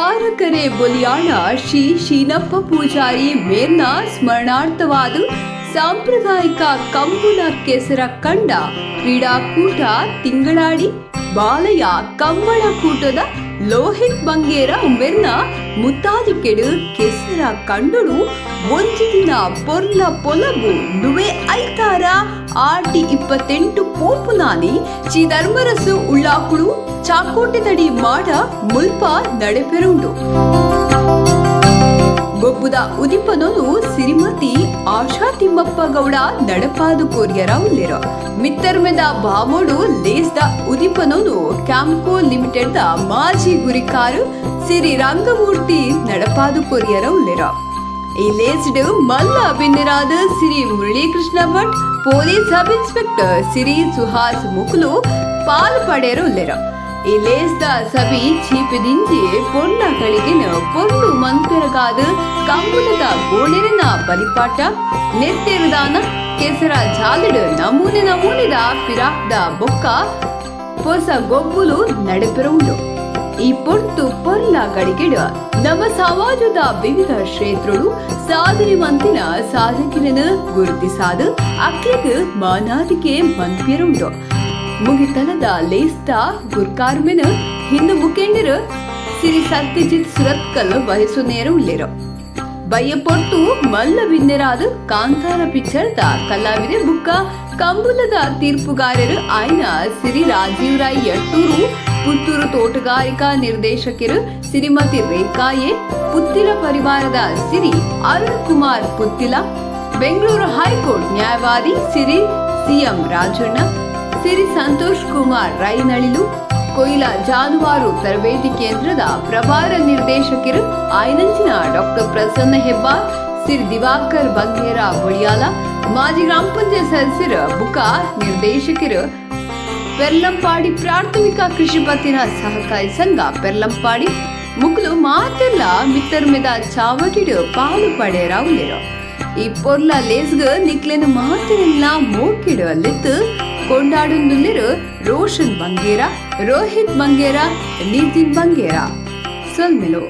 ಕೊಟ್ಟಾರಕರೆ ಬೊಲಿಯಾಣ ಶ್ರೀ ಶೀನಪ್ಪ ಪೂಜಾರಿ ಮೇರ್ನ ಸ್ಮರಣಾರ್ಥವಾದ ಸಾಂಪ್ರದಾಯಿಕ ಕಂಬುಲ ಕೆಸರ ಕಂಡ ಕ್ರೀಡಾಕೂಟ ತಿಂಗಳಾಡಿ ಬಾಲಯ ಕಂಬಳ ಕೂಟದ ಲೋಹಿತ್ ಬಂಗೇರ ಉಮ್ಮೆರ್ನ ಮುತ್ತಾದಿಕೆಡು ಕೆಸರ ಕಂಡಳು ಒಂಜಿ ದಿನ ಪೊರ್ಲ ಪೊಲಬು ನುವೆ ಐತಾರ ಆಟಿ 28 ಪೋಪುನಾನಿ ಶ್ರೀ ಧರ್ಮರಸು ಉಳ್ಳಾಕುಳು ಚಾಕೋಟೆದಡಿ ಮಾಡ ಮುಲ್ಪ ನಡೆಪೆರುಂಡು. ಗೊಬ್ಬುದ ಉದಿಪನೊನು ಸಿರಿಮತಿ ಆಶಾ ತಿಮ್ಮಪ್ಪ ಗೌಡ ನಡಪಾದು ಕೊರಿಯರ ಉಲ್ಲೇರ. ಮಿತ್ತರ್ಮೆದ ಬಾಮೋಡು ಲೇಸ್ದ ಉದಿಪನೊನು ಕ್ಯಾಂಪ್ಕೋ ಲಿಮಿಟೆಡ್ the ಮಾಜಿ ಗುರಿಕಾರು ಸಿರಿ ರಂಗಮೂರ್ತಿ ನಡಪಾದು ಕೊರಿಯರ ಉಲ್ಲೇರ. ಈ ಲೇಸ್ಡ್ ಮಲ್ಲ ಬಿನ್ನೆರಾದ ಸಿರಿ Muralikrishna Bhat, police sub inspector ಸಿರಿ ಸುಹಾಸ್ ಮುಕುಲು ಪಾಲ್ ಪಡೆಯರು ಉಲ್ಲೇರ. ಈ ಲೇಸ್ದ ಸಬಿ ಚೀಪಿದಿಂಜಿ ಪೊರ್ಲ ಗಳಿಗೆನ ಪೊರ್ಲು ಮಂತೆರಗಾದ ಕಂಬುಲದ ಗೋಣೆರಿನ ಬಲಿಪಾಟ, ನೆತ್ತೆರುದಾನ, ಕೆಸರ ಜಾಲಡು ನಮೂನೆ ನಮೂನೆದ ಪಿರಾಕ್ದ ಬೊಕ್ಕ ಪೊಸ ಗೊಬ್ಬುಲು ನಡೆಪೆರುಂಡು. ಈ ಪೊರ್ತು ಪೊರ್ಲ ಗಳಿಗೆಡ ನಮ್ಮ ಸಮಾಜದ ವಿವಿಧ ಕ್ಷೇತ್ರಗಳು ಸಾಧನೆ ಮಂತಿನ ಸಾಧಕಿನ ಗುರುತಿಸಾದ ಅಕ್ಲೆಗ್ ಮಾನಾದಿಗೆ ಮನ್ಪಿರುಂಡು. ಮುಗಿತಲದ ಲೇಸ್ತ ಗುರ್ಕಾರ್ಮೆನ್ ಹಿಂದು ಮುಖಂಡರು ಸಿರಿ ಸತ್ಯಜಿತ್ ಸುರತ್ಕಲ್ ವಹಿಸುನೇರು ಉಲ್ಲೇರು. ಬಯ್ಯ ಪೊರ್ತು ಮಲ್ಲ ಬಿನ್ನೆರಾದ ಕಾಂತಾರ ಪಿಕ್ಚರ್ದ ಕಲಾವಿದೆ ಬುಕ್ಕ ಕಂಬುಲದ ತೀರ್ಪುಗಾರರು ಆಯ್ನ ಸಿರಿ ರಾಜೀವ್ ರಾಯ್ ಯಟ್ಟೂರು, ಪುತ್ತೂರು ತೋಟಗಾರಿಕಾ ನಿರ್ದೇಶಕರು ಶ್ರೀಮತಿ ರೇಖಾಯೆ, ಪುತ್ತಿಲ ಪರಿವಾರದ ಸಿರಿ ಅರುಣ್ ಕುಮಾರ್ ಪುತ್ತಿಲ, ಬೆಂಗಳೂರು ಹೈಕೋರ್ಟ್ ನ್ಯಾಯವಾದಿ ಸಿರಿ ಸಿಎಂ ರಾಜಣ್ಣ, ಸಿರಿ ಸಂತೋಷ್ ಕುಮಾರ್ ರೈನಳಿಲು, ಕೊಯ್ಲ ಜಾನುವಾರು ತರಬೇತಿ ಕೇಂದ್ರದ ಪ್ರಭಾರ ನಿರ್ದೇಶಕರು ಆಯ್ನಂಚಿನ ಡಾಕ್ಟರ್ ಪ್ರಸನ್ನ ಹೆಬ್ಬಾರ್, ಸಿರಿ ದಿವಾಕರ್ ಬಂಗೇರ ಬೊಳಿಯಾಲ, ಮಾಜಿ ಗ್ರಾಮ ಪಂಚಾಯತ್ ಸದಸ್ಯರು ಬುಕ ನಿರ್ದೇಶಕರು, ಪೆರ್ಲಂಪಾಡಿ ಪ್ರಾಥಮಿಕ ಕೃಷಿ ಪತ್ತಿನ ಸಹಕಾರಿ ಸಂಘ ಪೆರ್ಲಂಪಾಡಿ ಮುಗ್ಲು ಮಾತೆಲ್ಲ ಮಿತ್ತರ್ಮೆದ ಚಾವಟಿಡು ಪಾಲು ಪಡೆಯರ ಉಲ್ಲೇರು. ಈ ಪೊರ್ಲ ಲೇಸ್ಗ್ ನಿಕ್ಲೆನ ಮಾತೆಲ್ಲ ಮೋಕಿಡು ಲೆತ್ತು ಕೊಂಡಾಡುಂದುಲ್ಲೆರು ರೋಷನ್ ಬಂಗೇರ, ರೋಹಿತ್ ಬಂಗೇರ, ನಿತಿನ್ ಬಂಗೇರ. ಸೊಲ್ಮೆಲು.